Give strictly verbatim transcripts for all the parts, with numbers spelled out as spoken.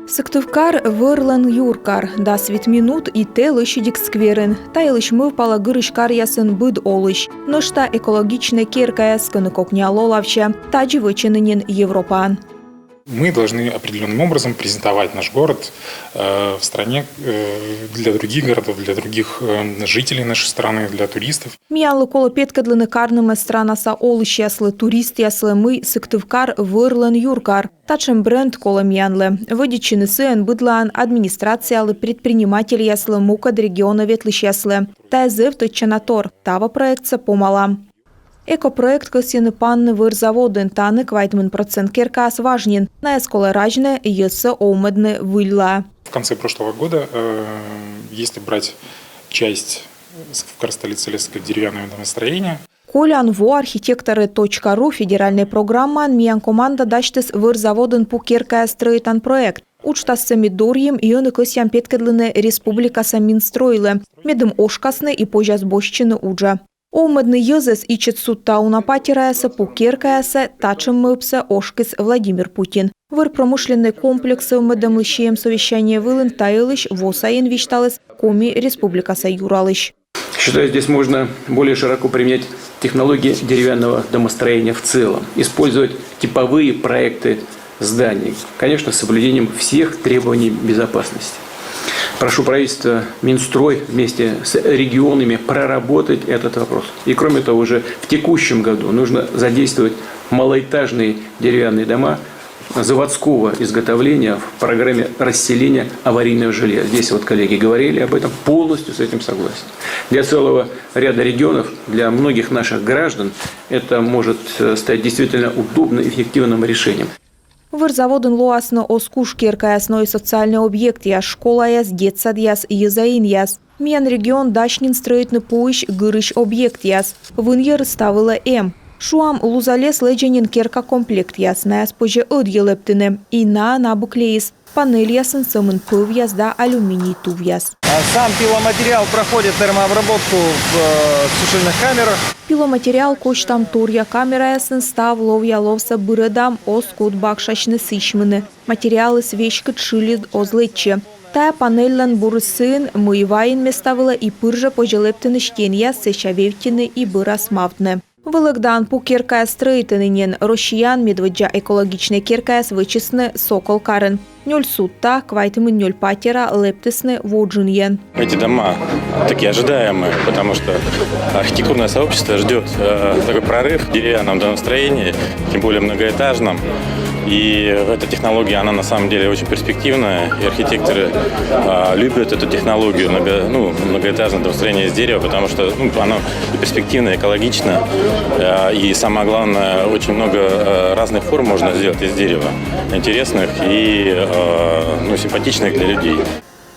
Сыктывкар — вӧрлӧн юркар. Дас вит минут — и тэ лӧсьыдик скверын. Та йылысь мӧвпалӧ гырысь каръясын быд олысь. Нӧшта экологичнӧй керкаяс, кӧні кокниа лолавсьӧ. Тадзи вӧчӧны нин Европаын. Мы должны определенным образом презентовать наш город э, в стране э, для других городов, для других э, жителей нашей страны, для туристов. Миянлы колӧ петкӧдлыны карнымӧс странаса олысьяслы, туристъяслы, мый Сыктывкар — вӧрлӧн юркар. Татшӧм бренд колӧ миянлы. Вӧдитчыны сыӧн быдлаын администрациялы, предпринимательяслы, мукӧд регионӧ ветлысьяслы. Тайӧ зэв тӧдчана тор. Таво проектсӧ помалам. Экопроект кӧсйӧны панны вӧр заводын. Тані квайтымын процент керкаас важ нин. Найӧс колӧ разьны, йӧзсӧ овмӧдны выльлаӧ. В конце прошлого года, э, если брать часть Сыктывкар — столица Лезска деревянного домостроения. Колян во «Архитекторы точка ру» федеральнӧй программаын миян команда дасьтіс вӧр заводын пу керкаяс стрӧитан проект. Уджтассӧ ми дорйим, и ӧні кӧсъям петкӧдлыны республикаса Минстройлы, медым ошкасны и позяс босьтчыны уджӧ. Овмӧдны йӧзӧс ичӧт судта уна патераясӧ, пу керкаясӧ — татшӧм мӧвпсӧ ошкис Владимир Путин. Вӧр промышленнӧй комплекс ӧвмӧдӧмлы сиӧм совещание вылын та йылысь во сайын висьталіс Коми Республикаса юралысь. Считаю, здесь можно более широко применять технологии деревянного домостроения в целом, использовать типовые проекты зданий, конечно, с соблюдением всех требований безопасности. Прошу правительство, Минстрой вместе с регионами проработать этот вопрос. И кроме того, уже в текущем году нужно задействовать малоэтажные деревянные дома заводского изготовления в программе расселения аварийного жилья. Здесь вот коллеги говорили об этом, полностью с этим согласен. Для целого ряда регионов, для многих наших граждан это может э, стать действительно удобным, эффективным решением. Вӧр заводын лоасны оз куш керкаяс, но и социальнӧй объектъяс: школаяс, детсадъяс, йӧза инъяс. Миян регион дась нин стрӧитны пуысь гырысь объектъяс. Вынйӧрыс та вылӧ эм. Шуам, Лузалес лэдзӧ нин керка комплектъяс. Найӧс позьӧ ӧдйӧ лэптыны. И наӧн абу клейыс. Панельясын сӧмын пӧвъяс да алюминий тувъяс. Сам пиломатериал проходит термообработку в э, сушильных камерах. Пиломатериал косьтам торъя камераясын, став ловъя ловсӧ бырӧдам, оз кут бакшасьны, сісьмыны. Материалыс веськыд, шыльыд, оз лэччы. Тайӧ панельлӧн бурыс сыын, мый вайин места вылӧ, и пыр жӧ позьӧ лэптыны стенъяс, сэсся вевттьыны и бӧрас мавтны. Вӧлӧгдаын пу керкаяс стрӧитӧны нин. Россияын медводдза экологичнӧй керкаяс вӧчисны Сокол карын. Нёль судта, квайтымын нёль патера лэптісны во джынйӧн. Эти дома такие ожидаемые, потому что архитектурное сообщество ждет э, такой прорыв в деревянном домостроении, тем более многоэтажном. И эта технология, она на самом деле очень перспективная, и архитекторы э, любят эту технологию много, ну, многоэтажное домостроение из дерева, потому что ну, оно и перспективно, экологично, э, и самое главное, очень много э, разных форм можно сделать из дерева, интересных и э, ну, симпатичных для людей.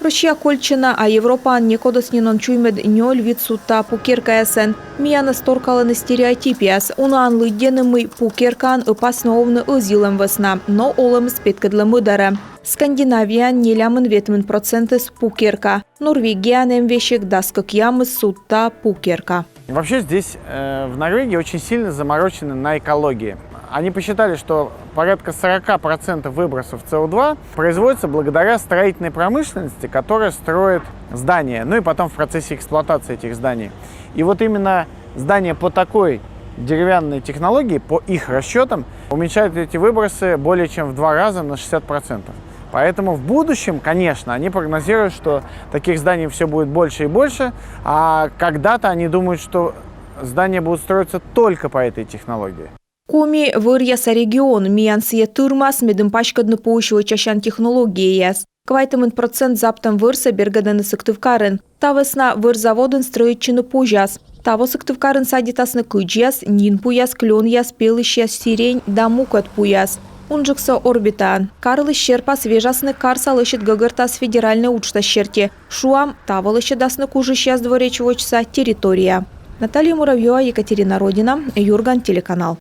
Россия кольччӧ на, а Европаын некодӧс нин он чуймӧд нёль-вит судта пу керкаясӧн. Миянӧс торкалӧны стереотипъяс. Унаӧн лыддьӧны, мый пу керкаын ӧпаснӧ овны ӧзйылӧм вӧсна, но олӧмыс петкӧдлӧ мӧдарӧ. Скандинавияын нелямын-ветымын процентыс пу керка. Норвегияын эм весиг дас кӧкъямыс судта пу керка. Вообще здесь, э, в Норвегии, очень сильно заморочены на экологии. Они посчитали, что порядка сорока процентов выбросов СО два производится благодаря строительной промышленности, которая строит здания, ну и потом в процессе эксплуатации этих зданий. И вот именно здания по такой деревянной технологии, по их расчетам, уменьшают эти выбросы более чем в два раза, на шестьдесят процентов. Поэтому в будущем, конечно, они прогнозируют, что таких зданий все будет больше и больше, а когда-то они думают, что здания будут строиться только по этой технологии. Коми — вӧръяса регион. Миян сійӧ тырмас, медым паськӧдны пуысь вӧчасян технологияяс. Квайтымын процент заптӧм вӧрсӧ бергӧдӧны Сыктывкарын. Та вӧсна вӧр заводын стрӧитчыны позяс. Таво Сыктывкарын садитасны кыдзъяс, нинпуяс, клёнъяс, пелысьяс, сирень да мукӧд пуяс. Унджыксӧ Орбитаын. Карлысь серпас вежасны «Карса лӧсьыд гӧгӧртас» федеральнӧй уджтас серти. Шуам, таво лӧсьӧдасны кужысьяс дворец водзса территория. Наталья Муравьева, Екатерина Родина, «Юрган» телеканал.